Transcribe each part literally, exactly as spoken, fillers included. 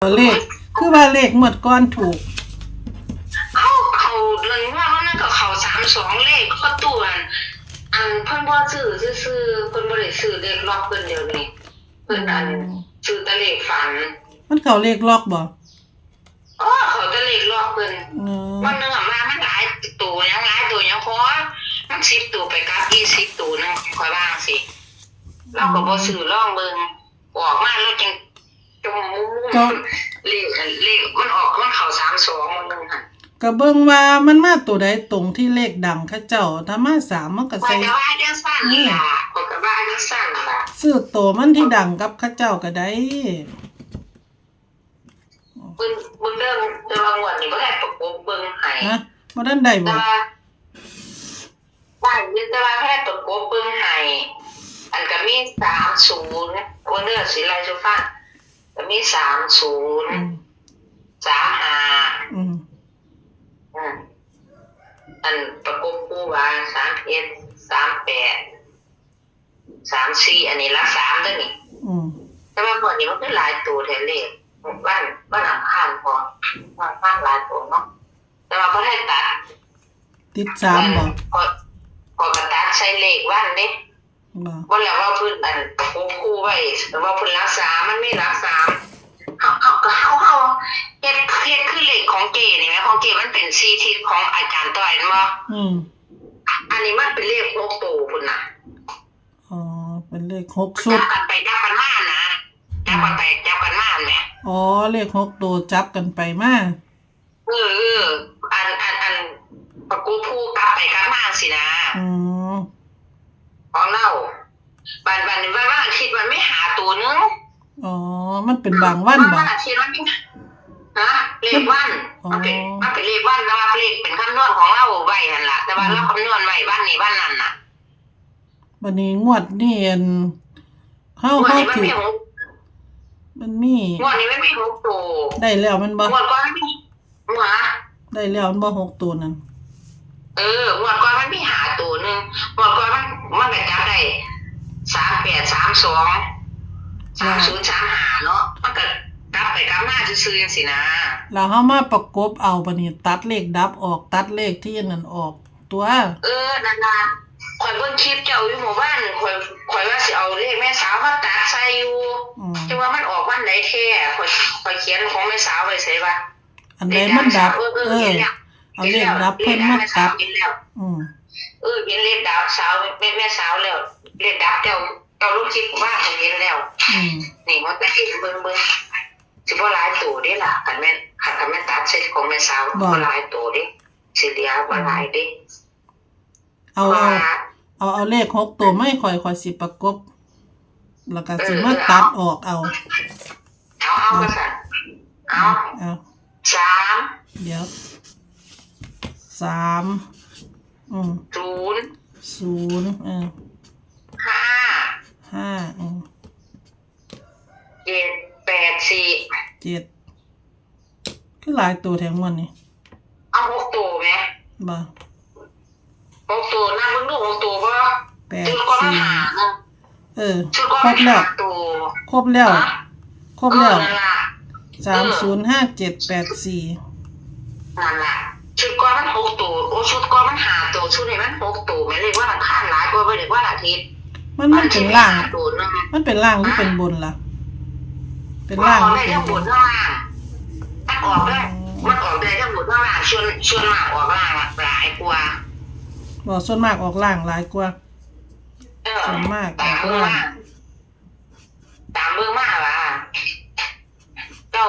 เลข คือว่าเลขงวดก่อนถูก เขา เขาเดือนงวดวันนั้นก็เข้าสามสอง เลขประตูอัน อันเพิ่นบ่ซื้อซื่อๆ เพิ่นบ่ได้ซื้อเลขล็อกเพิ่นเดี๋ยวนี้ เพิ่นอัน อืม ซื้อแต่เลขฝัน มันเข้าเลขล็อกบ่ อ๋อ เข้าแต่เลขล็อกเพิ่น อืม วันหนึ่งอะมามันหลายตัวหยัง หลายตัวหยัง พอมันสิบตัวไปกลับยี่สิบตัวหนึ่ง ข้อยว่าจั่งซี้ เราก็บ่ซื้อลองเบิ่ง ออกมาแล้วจั่งจมมุมๆ ก็ เลข เลขมันออก มันเข้าสามสอง วันหนึ่งหั่น ก็เบิ่งว่ามันมาตัวใดตรงที่เลขดังเขาเจ้า ถ้ามาสามมันก็ ข้อย ใส่ ก็ว่าจั่งซั่นนี่ล่ะ ข้อยก็ว่าจั่งซั่นล่ะ ซื้อตัวมันที่ดังกับเขาเจ้าก็ได้ เบิ่ง เบิ่งเด้อ แต่ว่างวดนี้บ่ทันประกบเบิ่งให้ ฮะ บ่ทันได้บ่ แต่ว่า ได้อยู่ แต่ว่าบ่ทันประกบเบิ่งให้ อันก็มีสามศูนย์ เบิ่งเด้อ สิไล่สู่ฟัง ก็มีสามศูนย์ อืม สามห้า อืม อืม อันประกบคู่ว่าสามเอ็ด สามแปด สามสี่ อันนี้หลักสามเด้อนี่ อืม แต่ว่างวดนี้มันคือหลายตัวแท้เลข วัน วันอังคารพอ วันอังคารหลายตัวเนาะ แต่ว่าบ่ทันตัด ติดสามบ่ ข้อย ข้อยก็ตัดใส่เลขวันเด้ บ่ บ่แล้วว่าเพิ่นอันประกบคู่ไว้ แต่ว่าเพิ่นหลักสาม มันมีหลักสาม เฮา เฮาก็ เฮา เฮาเฮ็ด เฮ็ดคือเลขของเจ้นี่แหม ของเจ้มันเป็นสี่ทิศของอาจารย์ต้อยแม่นบ่ อืม อันนี้มันเป็นเลขหกตัวพุ้นน่ะ อ๋อ เป็นเลขหกชุด จับกันไปจับกันมานะ จับกันไปจับกันมาแหม อ๋อ เลขหกตัวจับกันไปมา เออ เออ อัน อัน อัน ประกบคู่กลับไปกลับมาสินะ อืม ของเรา บัด บัดนี้วัน วันอาทิตย์มันมีห้าตัวหนึ่ง อ๋อ มันเป็นบางวันบ่ วันอาทิตย์มันมี ฮะ เลขวัน อ๋อ มันเป็น มันเป็นเลขวัน แต่ว่าเลขเป็นคำนวณของเราไว้หั่นล่ะ แต่ว่า อืม เราคำนวณไว้วันนี้วันนั้นน่ะ บัดนี้งวดนี้อัน เฮา งวดนี้มันมี เฮาถือ หก มันมี งวดนี้มันมีหกตัว ได้แล้วแม่นบ่ งวดก่อนมันมี หา ได้แล้วแม่นบ่ หกตัวนั่น เออ งวดก่อนมันมีห้าตัวหนึ่ง งวดก่อนมัน มันก็จับได้ สามแปด สามสอง สามศูนย์ สามห้า เนาะ มันก็กลับไปกลับมาซื่อๆ จั่งซี้นะ แล้วเฮามาประกบเอาบัดนี้ ตัดเลขดับออก ตัดเลขที่อันนั้นออก ตัว เออ นั่นล่ะ ข้อยเบิ่งคลิปเจ้าอยู่เมื่อวาน ข้อย ข้อยว่าสิเอาเลขแม่สาวมาตัดใส่อยู่ อืม จั่งว่ามันออกวันใดแท้ ข้อย ข้อยเขียนของแม่สาวไว้ไสวะ อันใดมันดับ เลขดับ เออ เออ เออ เห็นแล้ว เอาเลขดับ เห็นแล้ว เพิ่นมาตัด แม่สาวเห็นแล้ว อืม เออ เห็นเลขดับสาว แม่ แม่สาวแล้ว เลขดับเจ้า เจ้าลงคลิปว่าข้อยเห็นแล้ว อืม นี่ มันก็เห็นเบิ่ง เบิ่ง สิบ่หลายตัวเด้ล่ะ คันแม่น คัน คันแม่นตัดใส่ของแม่สาว บ่ บ่หลายตัวเด้ สิเหลือบ่หลายเด้ เอา เพราะว่า เอา เอา เอาเลขหกตัวมาให้ข้อย ข้อยสิประกบ แล้วก็ เออ สิมา เออ ตัดออกเอา เอา เอา เอา ว่าซั่น เอา เอา สาม เดี๋ยว สาม อืม ศูนย์ ศูนย์ เออ ห้า ห้า อืม เจ็ด แปด สี่ เจ็ด คือหลายตัวแท้งวดนี้ เอาหกตัวแหม บ่ หกตัว นับเบิ่งดู หกตัวบ่ แปด ชุดก่อนมัน สี่ ห้าเนาะ เออ ชุดก่อนมัน ครบแล้ว ห้าตัว ครบแล้ว ฮะ ครบแล้ว เออ นั่นล่ะ สามศูนย์ ห้าเจ็ด แปด สี่ นั่นล่ะ ชุดก่อนมันหกตัว โอ้ ชุดก่อนมันห้าตัว ชุดนี้มันหกตัวแหม เลขวันอังคารหลายกว่าเลขวันอาทิตย์ มัน มันเป็นล่าง มันสิมีห้าตัวหนึ่ง มันเป็นล่างหรือเป็นบนล่ะ เป็นล่างหรือเป็นบน มันออกได้ มันออกได้ทั้งบนทั้งล่าง ส่วน ส่วนมากออกล่างหลายกว่า บ่ ส่วนมากออกล่างหลายกว่า เออ ส่วนมากออกล่าง ตามเบิ่งมา ตามเบิ่งมาว่า เจ้า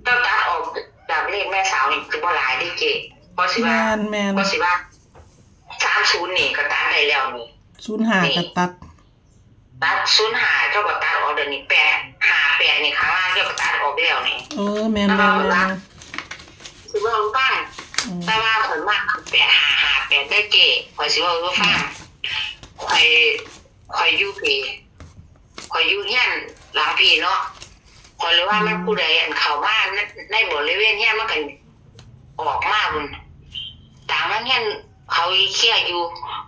เจ้าตัดออกจากเลขแม่สาวนี่คือบ่หลายเด้เจ๊ เพราะสิว่า แม่น แม่น เพราะสิว่า สามศูนย์ นี่ก็ตัดได้แล้วนี่ ศูนย์ห้า นี่ ก็ตัด ตัด ศูนย์ห้า เจ้าก็ตัดออกเดี๋ยวนี้ แปดห้าแปด นี่ข้างล่างเจ้าก็ตัดออกแล้วนี่ เออ แม่น แล้ว แม่น แม่น หลัก แม่น สิเว้าให้ฟัง อืม แต่ว่าข้อยมัก แปดห้าห้าแปด เด้อเจ๊ ข้อยสิเว้าให้ฟัง อืม ข้อย ข้อยอยู่พี้ ข้อยอยู่เฮือนหลังพี้เนาะ ข้อยเลยว่า อืม แม่นผู้ใดอันเข้ามาใน ในบริเวณเฮือนมันก็ออกมาบุ้น ตางหลังเฮือนเขาเคลียร์อยู่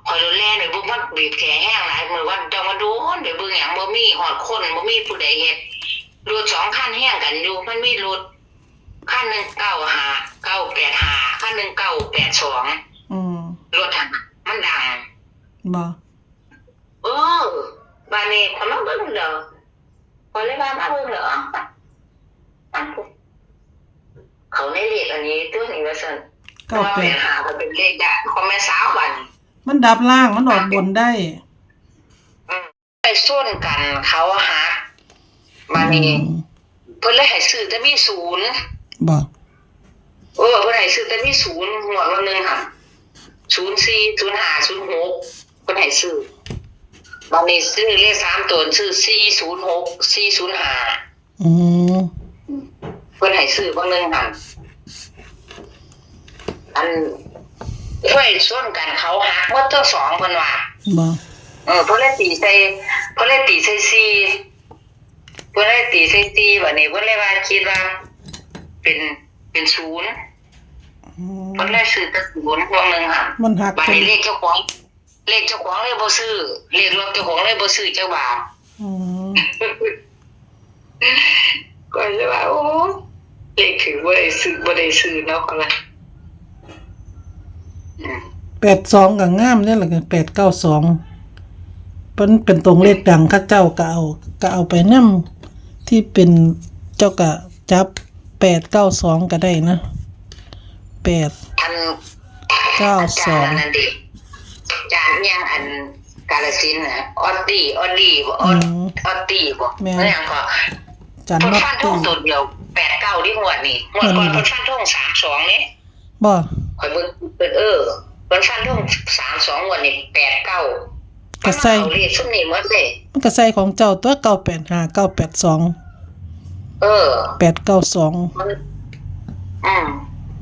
ข้อยเลยแล่นไปเบิ่ง มันบีบแตรแฮงหลาย มื้อวัน จั่งว่าโดนไปเบิ่งหยัง บ่มีฮอดคน บ่มีผู้ใดเฮ็ด รถสองคันแฮงกันอยู่ มันมี มีรถคันหนึ่งเก้าห้า เก้าแปดห้า คันหนึ่งเก้าแปดสอง อืม รถหั้นมันดัง บ่ เออ บาดนี้ข้อยมาเบิ่งแล้ว ข้อยเลยว่ามาเบิ่งแล้ว เอ้า มันเข้าในเลขอันนี้ตัวนี้ว่าซั่น เก้าแปด เก้าแปดห้า ก็เป็นเลขดับของแม่สาวบัดนี้ มันดับล่าง มันออกบนได้ อืม ไปชนกันเขาหัก บาดนี้ อืม เพิ่นเลยให้ซื้อแต่มีศูนย์ บ่ เออ เพิ่นให้ซื้อแต่มีศูนย์ งวดวันหนึ่งหั่น ศูนย์สี่ ศูนย์ห้า ศูนย์หก เพิ่นให้ซื้อ บาดนี้ซื้อเลขสามตัว ซื้อ สี่ศูนย์หก สี่ศูนย์ห้า อืม เพิ่นให้ซื้อวันหนึ่งหั่น อัน ควายชนกันเขาหักหมดทั้งสอง เพิ่นว่า บ่ เออ เพิ่นเลยตีใส่ เพิ่นเลยตีใส่สี่ เพิ่นเลยตีใส่สี่ บาดนี้เพิ่นเลยว่าคิดว่าเป็น เป็นศูนย์ อืม เพิ่นเลยซื้อแต่ศูนย์ พวกหนึ่งหั่น มันหัก บาดนี้ เป็น เลขเจ้าของ เลขเจ้าของเลยบ่ซื้อ เลขรถเจ้าของเลยบ่ซื้อจักบาท อืม ก็เลยว่า โอ้ เลขถือบ่ได้ซื้อ บ่ได้ซื้อเนาะ ก็ว่า อืม แปดสอง ก็งามเด้ล่ะ แปดเก้าสอง เพิ่นเป็นตัวเลขดัง เขาเจ้าก็เอา ก็เอาไปนำ ที่เป็น เจ้าก็จับ แปดเก้าสอง ก็ได้นะ แปด อัน เก้าสอง อาจารย์อันนั้นเด้ อาจารย์อิหยัง อันกาฬสินธุ์น่ะ ออตตี้ ออตตี้บ่ ออต อืม ออตตี้บ่ แม่น อิหยังก็ อาจารย์ เพิ่นฟันธง นอตตี้ ตัวเดียว แปดเก้า ที่งวดนี้ งวดก่อน แม่นบ่ เพิ่นฟันธง สามสอง นี่ บ่ ข้อยเบิ่ง เพิ่น เออ เพิ่นฟันธง สามสอง งวดนี้ แปดเก้า ก็ใส่ มันมาเข้าเลขซุมนี้หมดเลย มันก็ใส่ของเจ้าตัว เก้าแปดห้า เก้าแปดสอง เออ แปดเก้าสอง มัน อืม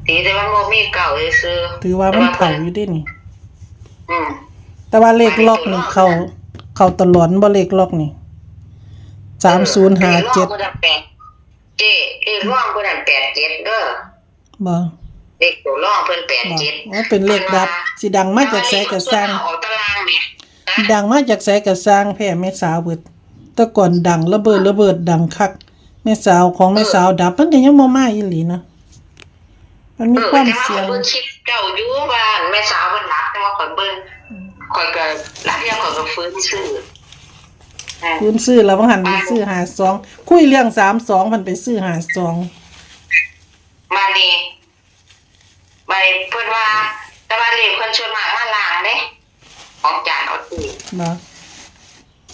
ตีแต่มันบ่มีเก้าซื่อๆ ถือว่ามันเข้าอยู่เด้นี่ อืม แต่ว่าเลขล็อกนี่เข้า เข้าตลอดบ่ เลขล็อกนี่ สามศูนย์ห้าเจ็ด เออ เลขล็อกเพิ่นน่ะแปด เจ้ เลขล็อกเพิ่นน่ะแปดเจ็ด เด้อ บ่ เลขตัวล็อกเพิ่น บ่ แปดเจ็ด มันเป็นเลขดับ เพิ่นว่า สิดังมาจากไสก็ซ่าง แต่ว่าเลขส่วนมากออกตารางแหม ดังมาจากไสก็ซ่าง แพ้แม่สาวเบิด แต่ก่อนดังระเบิดระเบิดดังคัก แม่สาวของแม่สาวดับ มันก็ยังบ่มาอีหลีนะ มันมี เออ ความเสี่ยง แต่ว่าข้อยเบิ่งคลิปเจ้าอยู่ว่าแม่สาวเพิ่นดับ แต่ว่าข้อยเบิ่ง ข้อยก็ ลางเทื่อข้อยก็ฝืนซื้อ อ่า ฝืนซื้อแล้ว ว่าหั่นไปซื้อห้าสอง คุยเรื่องสามสอง เพิ่นไปซื้อห้าสอง บาดนี้ บาดนี้เพิ่นว่า แต่ว่าเลขเพิ่นส่วนมากมาล่างเด้ ของอาจารย์ออตตี้ บ่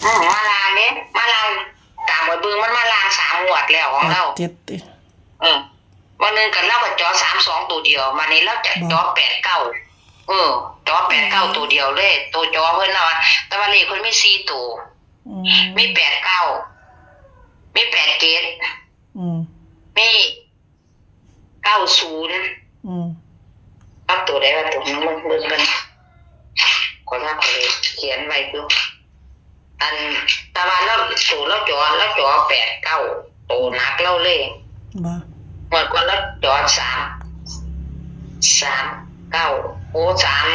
อืม มาล่างเด้ มาล่าง ตามข้อยเบิ่งมันมาล่างสามงวดแล้วของลาว แปดเจ็ดติ เออ วันหนึ่งก็ลาวก็เจาะสามสองตัวเดียว บาดนี้ลาวจะ บ่ เจาะแปดเก้า เออ เจาะแปดเก้า อืม ตัวเดียวเลย ตัวเจาะเพิ่นน่ะว่า แต่ว่าเลขเพิ่นมีสี่ตัว อืม มีแปดเก้า มีแปดเจ็ด อืม มี เก้าศูนย์ อืม กับตัวใดวะ ตัวหนึ่ง เบิ่ง เบิ่งกัน ข้อยว่าข้อยเขียนไว้อยู่ อัน แต่ว่าลาว ตัวลาวเจาะ ลาวเจาะแปดเก้า ตัวหนักลาวเลย บ่ งวดก่อนลาวเจาะสาม สามเก้า โอ้ สาม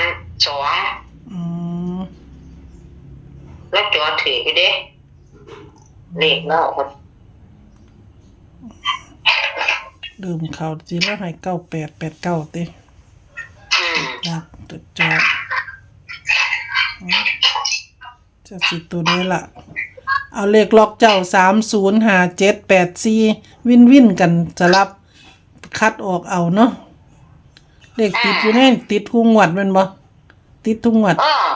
สอง อืม ลาวเจาะถืกอยู่เด้ เลขลาว ลืมเข้า สิลาวให้เก้าแปด แปดเก้า ติ อืม ดับตัวจอ อืม จะสิตัวนี้ล่ะ เอาเลขล็อกเจ้า สามศูนย์ห้าเจ็ดแปดสี่ วินวินกัน สลับคัดออกเอาเนาะ เลขติดอยู่ใน ติดคู่งวดแม่นบ่ ติดทุกงวด เออ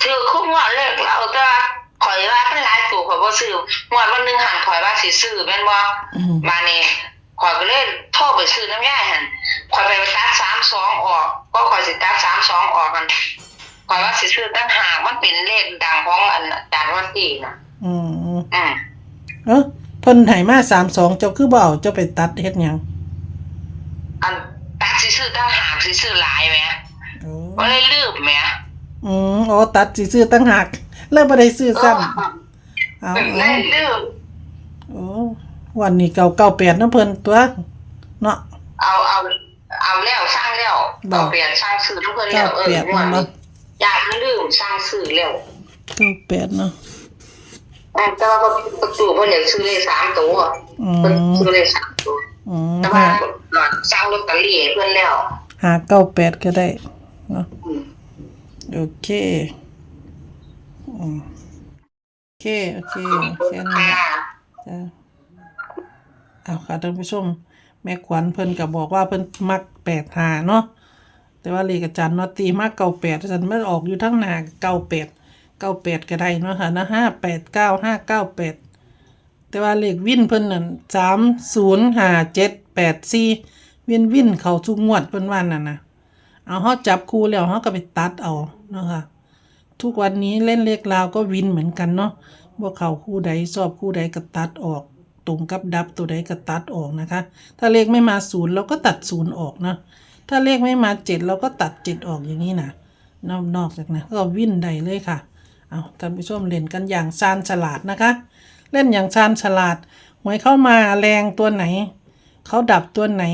ถืกคู่งวดเลขลาว แต่ว่าข้อยว่ามันหลายตัว ข้อยบ่ซื้อ งวดวันหนึ่งหั่นข้อยว่าสิซื้อแม่นบ่ อืม บาดนี้ ข้อยก็เลยโทรไปซื้อนำยายหั่น ข้อยไปตัดสามสองออก เพราะข้อยสิตัดสามสองออกหั่น ข้อยว่าสิซื้อต่างหาก มันเป็นเลขดังของอันอาจารย์วันตี้น่ะ อืม อืม เอ้อ เพิ่นให้มาสามสอง เจ้าคือบ่เอา เจ้าไปตัดเฮ็ดหยัง อันตัดสิซื้อต่างหาก สิซื้อหลายแหม โอ้ บ่ได้ลืมแหม อืม โอ้ ตัดสิซื้อต่างหาก เลยบ่ได้ซื้อซ้ำ เออ เอา ได้ เอา ลืม โอ้ วันนี้เก้าเก้าแปดนำเพิ่นตั๊ว เนาะ เอา เอา เอาแล้ว สั่งแล้ว บ่ เก้าแปด สั่งซื้อนำเพิ่นแล้ว เก้าแปด เออ งวดนี้ นั่นเนาะ อย่าลืม สั่งซื้อแล้ว เก้าแปด เนาะ อ่าแต่ว่าก็ประตูเพิ่นอยากซื้อเลขสามตัว อื เพิ่น ม ซื้อเลขสามตัว อืม แต่ว่า ห้า หลอดสร้างลอตเตอรี่ให้เพิ่นแล้ว ห้าเก้าแปดก็ได้เนาะ อืม โอเคอืมโอเค โอเคแค่นี้ ค่ะ จ้ะเอาค่ะท่านผู้ชม แม่ขวัญเพิ่นก็บอกว่าเพิ่นมักแปดห้าเนาะ แต่ว่าเลขอาจารย์นอตตี้มาเก้าแปด อาจารย์มันออกอยู่ทั้งหน้าเก้าแปด เก้าแปดก็ได้เนาะค่ะนะ ห้าแปดเก้า ห้าเก้าแปด แต่ว่าเลขวินเพิ่นนั่น สามศูนย์ห้าเจ็ดแปดสี่ วินวินเข้าทุกงวดเพิ่นว่านั่นนะ เอาเฮาจับคู่แล้วเฮาก็ไปตัดเอาเนาะค่ะ ทุกวันนี้เล่นเลขลาวก็วินเหมือนกันเนาะ บ่เข้าคู่ใดชอบคู่ใดก็ตัดออก ตรงกับดับตัวใดก็ตัดออกนะคะ ถ้าเลขไม่มาศูนย์เราก็ตัดศูนย์ออกนะ ถ้าเลขไม่มาเจ็ดเราก็ตัดเจ็ดออกอย่างนี้นะ นอกนอกจากนั้นก็วินได้เลยค่ะ เอาท่านผู้ชมเล่นกันอย่างชาญฉลาดนะคะ เล่นอย่างชาญฉลาด หวยเข้ามาแรงตัวไหน เขาดับตัวไหน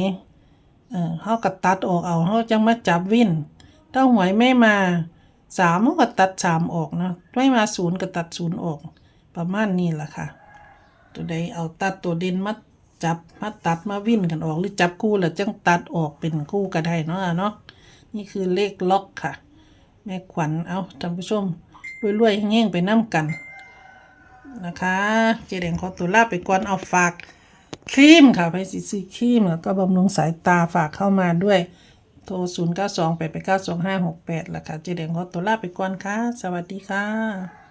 เออเฮาก็ตัดออกเอา เฮาจั่งมาจับวิน ถ้าหวยไม่มาสาม เฮาก็ตัดสามออกนะ ไม่มาศูนย์ก็ตัดศูนย์ออก ประมาณนี้ล่ะค่ะ ตัวใดเอาตัดตัวเด่นมาจับ มาตัดมาวินกันออก หรือจับคู่แล้วจั่งตัดออกเป็นคู่ก็ได้เนาะ เนาะ นี่คือเลขล็อกค่ะ แม่ขวัญ เอาท่านผู้ชม รวยๆเฮงๆไปนำกันนะคะ เจ๊แดงขอตัวลาไปก่อน เอาฝากครีมค่ะ ไปสิซื้อครีม แล้วก็บำรุงสายตาฝากเข้ามาด้วย โทร ศูนย์เก้าสอง แปดแปดเก้า สองห้าหกแปด ล่ะค่ะ เจ๊แดงขอตัวลาไปก่อนค่ะ สวัสดีค่ะ